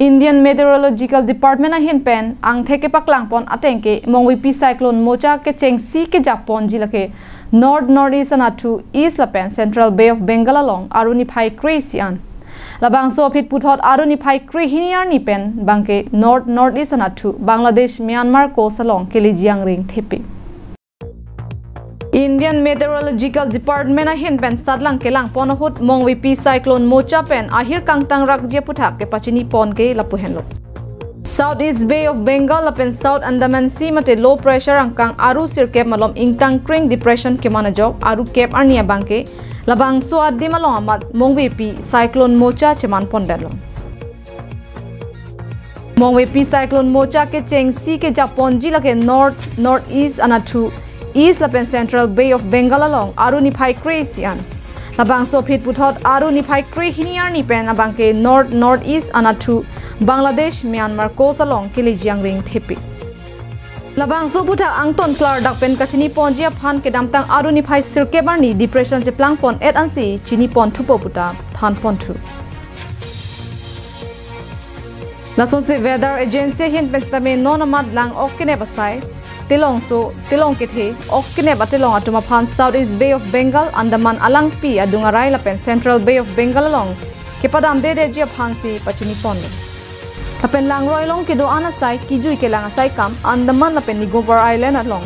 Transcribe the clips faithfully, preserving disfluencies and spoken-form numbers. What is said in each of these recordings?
Indian Meteorological Department ahin pen angthek kepaklangpon ateng ke Mongvipi Cyclone Mocha kechengsi kejapponji lake North Northeast anatthu East lapen Central Bay of Bengal along arni phai kre-isi an. Labangso aphi puthot arni phai krehini arni pen abangke North Northeast anatthu Bangladesh Myanmar coast along keleji angring thepi. Indian Meteorological Department ahin pen satlang kelangpon ahut Mongvipi Cyclone Mocha pen ahir kangtang rakji aphuthak kepachinipon ke lapu henlo. Southeast Bay of Bengal lapen South Andaman Sea mate low pressure angkang aru sirkep malom ingtangkring depression keman ajok aru kep arni abangke labangso adim along amat Mongvipi Cyclone Mocha chemanpondetlo. Mongvipi Cyclone Mocha kechengsi kejapponji lake North Northeast anatthu East lapen Central Bay of Bengal along arni phai kre-isi an. Labangso aphi puthot arni phai krehini arni pen abangke North Northeast anatthu Bangladesh Myanmar coast along keleji angring thepi. Labangso aphuthak angton klardak pen kachiniponji aphan kedamtang arni phai sirkep arni depression cheplangpon-et ansi chiniponthupo puta thanponthu. Lasonsi Weather Agency ahin pen sitame non amat lang ok kenep asai, telongso, telong kethe, ok kenep atelong atum aphan Southeast Bay of Bengal, Andaman alangpi adung arai lapen Central Bay of Bengal along kepadamdedetji aphansi pachiniponlo. Lapen langroi along kedo-an asai, kijui kelang asai kam, Andaman lapen Nicobar Island along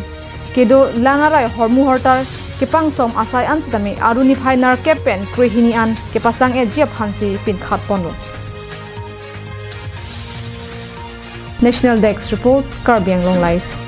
kedo lang arai hormu hortar kepangsom asai an sitame arni phai nerkep pen krehini an kepasang-etji aphansi pinkhatponlo. National Desk Report, Karbi Anglong Live.